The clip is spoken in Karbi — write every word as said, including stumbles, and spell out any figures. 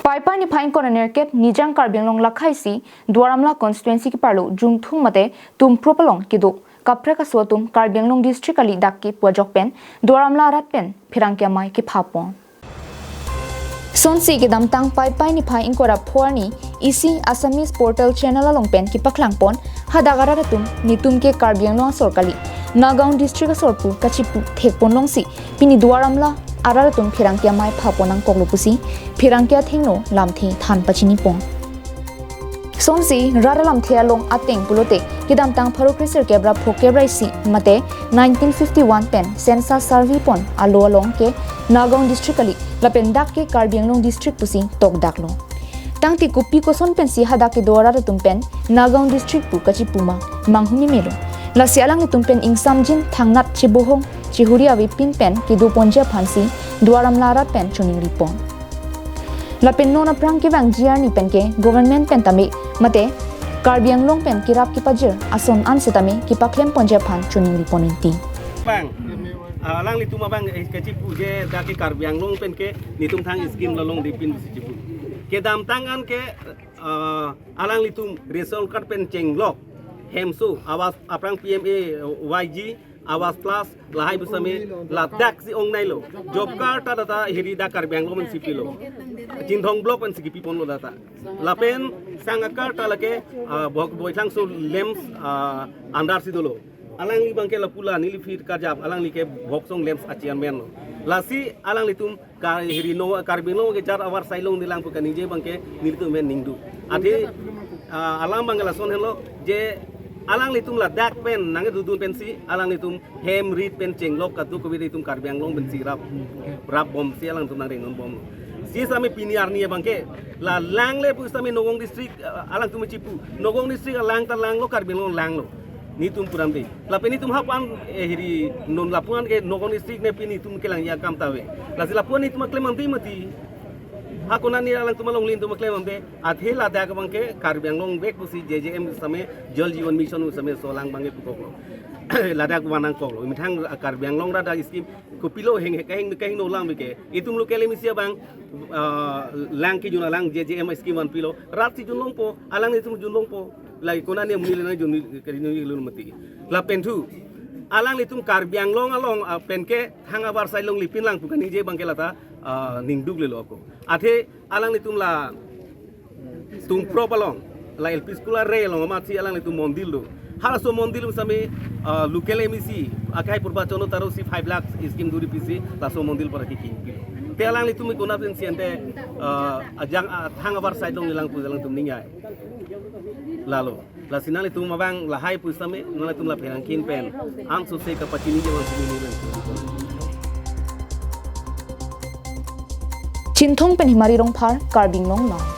Paipai niphai ingkoi ra nerkep Nijang Karbi Anglong lakhai isi Duar Amla constituency keparlo Jungthung mate Tumprop along kedo kaprek aso atum Karbi Anglong district kali dak ke pu ajok pen Duar Amla arat pen pherangke amei kepha pon. Sonsi kedamtang Paipai niphai ingkoi ra pho arni isi Assamese portal channel along pen kepaklang pon, hadak arat atum netum ke Karbi Anglong asor kali, Nagaon district asor pu kachipu thek pon longsi pini Duar Amla arat atum pherangke amei pha pon nangkoklo pusi pherangke athengno lamthe than pachini pon. Sonsi rat alamthe along ateng pulote kedamtang pharo kre sirkep ra phokep ra isi mate nineteen fifty-one pen census survey pon alo along ke Nagaon district kali, lapen dak ke Karbi Anglong district pusi tokdaklo. Tangte kopi koson pensi hadak kedo arat atum pen Nagaon district pu kachipu ma manghumeme lo. Lasi alanglitum pen ingsamjin thangnat chebohong chehuri avepin pen kedo ponji aphansi Duar Amla arat pen choningri pon. Lapen non aphrang kevangji arni pen ke government pen tame mate Karbi Anglong pen kerap kepajir ason an setame kepaklem ponji aphan choningri pon inti. Bang, ah, alanglitum abang, eh, kachipu je dak ke Karbi Anglong pen ke netum thang scheme lo longri pin si chipu. Kedamtang an ke, ah, alanglitum ration card pen chenglok hemso, Awas aphrang P M A Y G, Awas Plus, lahai pu setame ladak si ongnailo. Job card ta data hiri dak Karbi Anglong pen si pilo. Chinthong block pen si kepi ponlo data. Lapen sang akar ta lake, ah, Bhok-, Boithlangso LAMPS, ah, under si dolo. Alangli abang ke lapu la neli phir kajap, alangli ke Bhoksong LAMPS a chairman lo. Lasi alanglitum ka hiri no Karbi Anglong ke jat avarsai longri lang pu kaningje abang ke nelitum pen ningduk. Athe, ah, alam abang ke lason henlo je alanglitum ladak pen nangkedodun pensi alanglitum hem rit pen chenglok kadokave itum Karbi Anglong pensi rap, rap bomsi alangtum nangrenon bom. Si setame pini arni abang ke la lang le pu setame Nagaon district, ah, alangtum chipu. Nagaon district alang ta langlo, Karbi Anglong langlo. Netum puram de. Lapen netum hapan, eh, hiri non lapu-an ke Nagaon district ne pini netum kelang ya kam ta ave. Lasi lapu-an netum aklem ante mati. Ha konat arni alangtum alongle netum aklem ante. Athe ladak abang ke Karbi Anglong vek pusi J J M setame Jal Jeevan Mission setame laso alang abang ke pukoklo. Ladak vanangkoklo. Methang Karbi Anglong ra dak scheme kopilo heng, kaheng, kahengno alam ke. Itum local M A C abang, ah, lang kejun alang J J M scheme vanpilo. Rat si junlongpo, alanglitum junlongpo. Lake konat arni amonit le nangjun, kari nungjun mati. Lapen thu, alanglitum Karbi Anglong along, ah, pen ke thang avarsai longri pin lang pu kaningje abang ke lata, ah, ningduk lelo ako. Athe alanglitum la Tumprop along, la L P school are along amatsi alanglitum mondil do. Halaso mondil setame, ah, local M A C, akhai purba chono taro si five lakh scheme duri pisi, laso mondil para kiking pi. Te alanglitum konat pensi ante, ah, ajang, ah, thang avarsai longri lang pu alangtum ningjai. Lalo, lasi nanglitum abang lahai pu setame, nanglitum la pherangke pen, ansose kapachini je bang sini ni lang. Chinthong pen Himari Rongphar, Karbi Anglong Now.